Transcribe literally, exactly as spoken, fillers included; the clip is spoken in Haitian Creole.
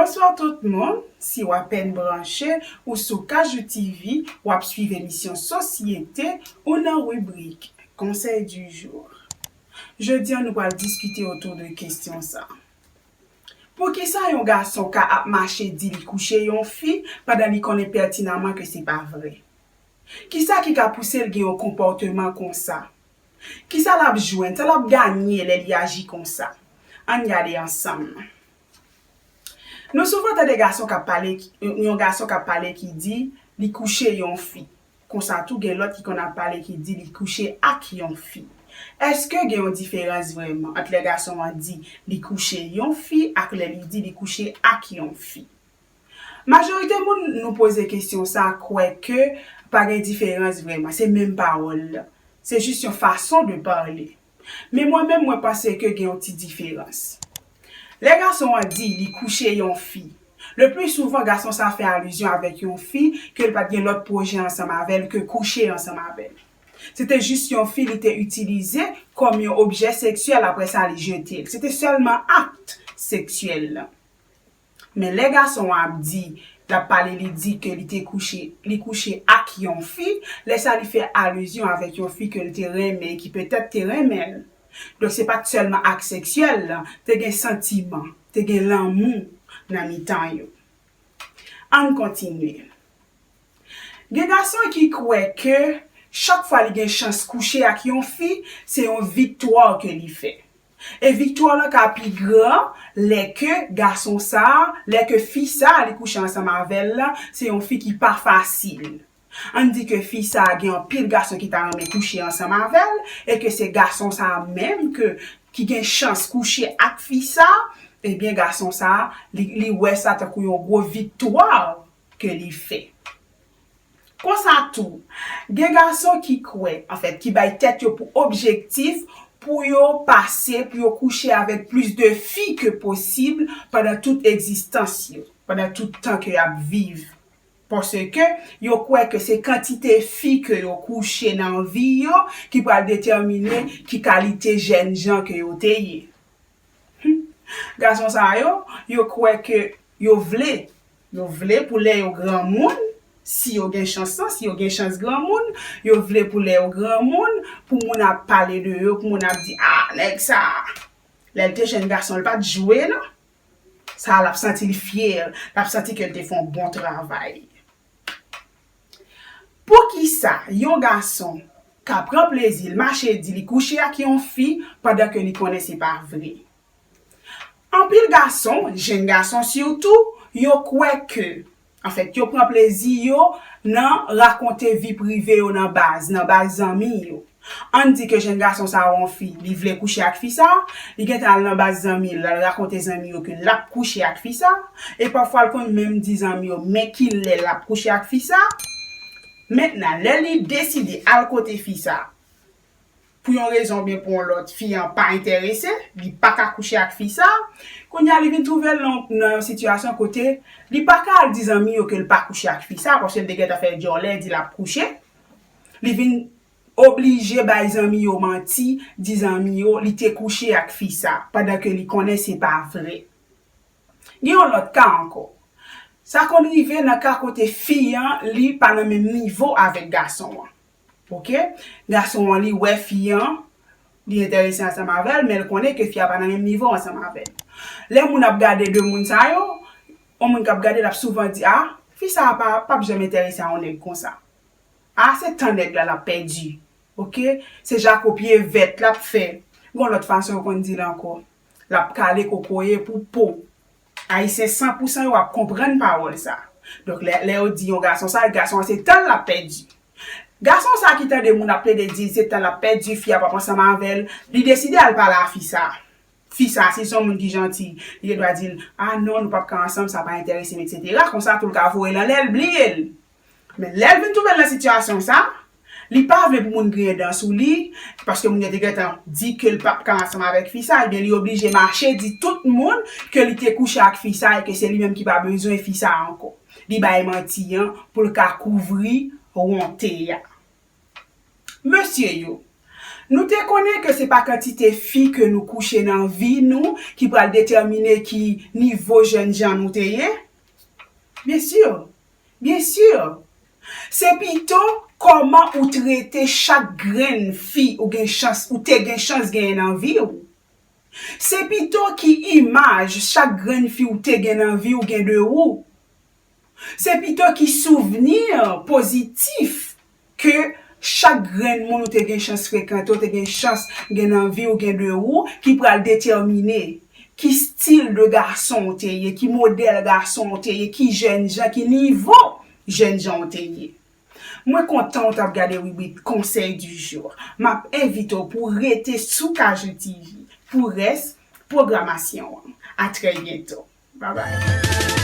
Bonswa tout moun, si w apèn branche ou sou Kajou T V, w ap swiv emisyon Sosyete ou nan ribrik Conseil du jour. Jodi a nou pral diskite otou de kesyon sa. Poukisa yon gason ka ap mache di li kouche yon fi pandan li konnen pètinaman ke se pa vre? Kisa ki ka pouse l gen yon konpòteman konsa? Kisa l ap jwenn? Sa l ap ganye lè li aji konsa? Ann gade ansanm. Nou souvan tande gason k ap pale, yon gason k ap pale ki di li kouche yon fi. Konsa tou gen lòt ki konn ap pale ki di li kouche ak yon fi. Èske gen yon diferans vrèman ant lè gason an di li kouche yon fi ak lè li di li kouche ak yon fi? Majorite moun nou poze kesyon sa kwè ke pa gen diferans vrèman, se menm pawòl la. Se jis yon fason de pale. Men mwen menm, mwen panse ke gen yon ti diferans. Lè gason an di li kouche yon fi, le pli souvan gason sa fè alizyon avèk yon fi ke l pa t gen lòt pwojè ansanm avè l ke kouche ansanm avè l. Se te jis yon fi li te itilize kòm yon objè seksyèl, apre sa li jete l. Se te sèlman akt seksyèl lan. Men lè gason an ap di, l ap pale, li di ke li te kouche, li kouche ak yon fi, lè sa li fè alizyon avèk yon fi ke l te renmen e ki petèt te renmen l. Donk se pa t sèlman akt seksyèl lan, te gen santiman, te gen lanmou nan mitan yo. Ann kontinye. Gen gason ki kwè ke chak fwa li gen chans kouche ak yon fi, se yon viktwa ke li fè. E viktwa lan ka pi gran lè ke gason sa, lè ke fi sa li kouche ansanm avè l lan, se yon fi ki pa fasil. Ann di ke fi sa gen anpil gason ki ta renmen kouche ansanm avè l, e ke se gason sa menm ke, ki gen chans kouche ak fi sa, ebyen gason sa, li, li wè sa tankou yon gwo viktwa ke li fè. Konsa tou, gen gason ki kwè, anfèt, ki bay tèt yo pou objektif pou yo pase, pou yo kouche avèk plis de fi ke posib pandan tout egzistans yo, pandan tout tan ke y ap viv. Paske yo kwè ke se kantite fi ke yo kouche nan vi yo ki pral detèmine ki kalite jènjan ke yo te ye. Gason sa yo, yo kwè ke yo vle, yo vle pou lè yo granmoun, si yo gen chans lan, si yo gen chans granmoun, yo vle pou lè yo granmoun, pou moun ap pale de yo, pou moun ap di, "Ah, nèg sa, lè l te jèn gason, l pa t jwe, non." Sa l ap santi l fyè, l ap santi ke l te fè yon bon travay. Poukisa yon gason ka pran plezi l mache di li kouche ak yon fi pandan ke li konnen se pa vre? Anpil gason, jèn gason sitou, yo kwè ke, anfèt, yo pran plezi yo nan rakonte vi prive yo nan baz, nan baz zanmi yo. Ann di ke jèn gason sa a ou yon fi, li vle kouche ak fi sa, li gentan al nan baz zanmi l, l al rakonte zanmi yo ke l ap kouche ak fi sa, e pafwa l konn menm di zanmi yo men kilè l ap kouche ak fi sa. Mentnan, lè li deside al kote fi sa, pou yon rezon oubyen pou yon lòt, fi an pa enterese, li pa ka kouche ak fi sa, kounye a li vin twouve l nan, nan yon sitiyasyon kote li pa ka al di zanmi yo ke l pa kouche ak fi sa, paske l te gentan fè djòlè di l ap kouche. Li vin oblije bay zanmi yo manti, di zanmi yo li te kouche ak fi sa, pandan ke li konnen se pa vre. Gen yon lòt ka ankò. Sa konn rive nan ka kote fi an, li pa nan menm nivo avèk gason an. Oke? Gason an, li wè fi an, li enterese ansanm avè l, men l konnen ke fi a pa nan menm nivo ansanm avè l. Lè moun ap gade de moun sa yo, yon moun k ap gade l ap souvan di, "Ah, fi sa a pa, p ap janm enterese a yon nèg konsa. Ah, se tan nèg la l ap pèdi. Oke? Se jako pye vèt l ap fè." Gon lòt fason yo konn di l ankò. L ap kale kokoye pou po. Ayisyen san pou san yo ap konprann pawòl sa. Donk, lè, lè yo di yon gason sa, gason an se tan l ap pèdi. Gason sa ki tande moun ap plede di l se tan l ap pèdi, fi a p ap ansanm avè l, li deside al pale a fi sa. Fi sa, si se yon moun ki janti, li te dwa di l, "Ah non, nou p ap ka ansanm, sa pa enterese m, etsetera." Konsa tou l ka voye l anlè l, bliye l. Men lè l vin twouve l nan sitiyasyon sa, li pa vle pou moun griyen dan sou li, paske moun yo te gentan di ke l p ap ka ansanm avèk fi sa, ebyen li oblije mache di tout moun ke li te kouche ak fi sa e ke se li menm ki pa bezwen fi sa ankò. Li bay manti an pou l ka kouvri wonte a. Mesye yo, Nou te konnen ke se pa kantite fi ke nou kouche nan vi nou ki pral detèmine ki nivo jènjan nou te ye? Byen si, byen si. Se pito kòman ou trete chak grenn fi ou gen chans, ou te gen chans genyen nan vi w. Se pito ki imaj chak grenn fi ou te gen nan vi w gen de ou. Se pito ki souvni pozitif ke chak grenn moun ou te gen chans frekante, ou te gen chans gen nan vi w gen de ou, ki pral detèmine ki stil de gason ou te ye, ki modèl gason ou te ye, ki jènjan, ki nivo jènjan ou te ye. Mwen kontan ou t ap gade ribrik Conseil du jour. M ap envite w pou w rete sou Kajou T V pou rès pwogramasyon an. A trè byento. Bye bye.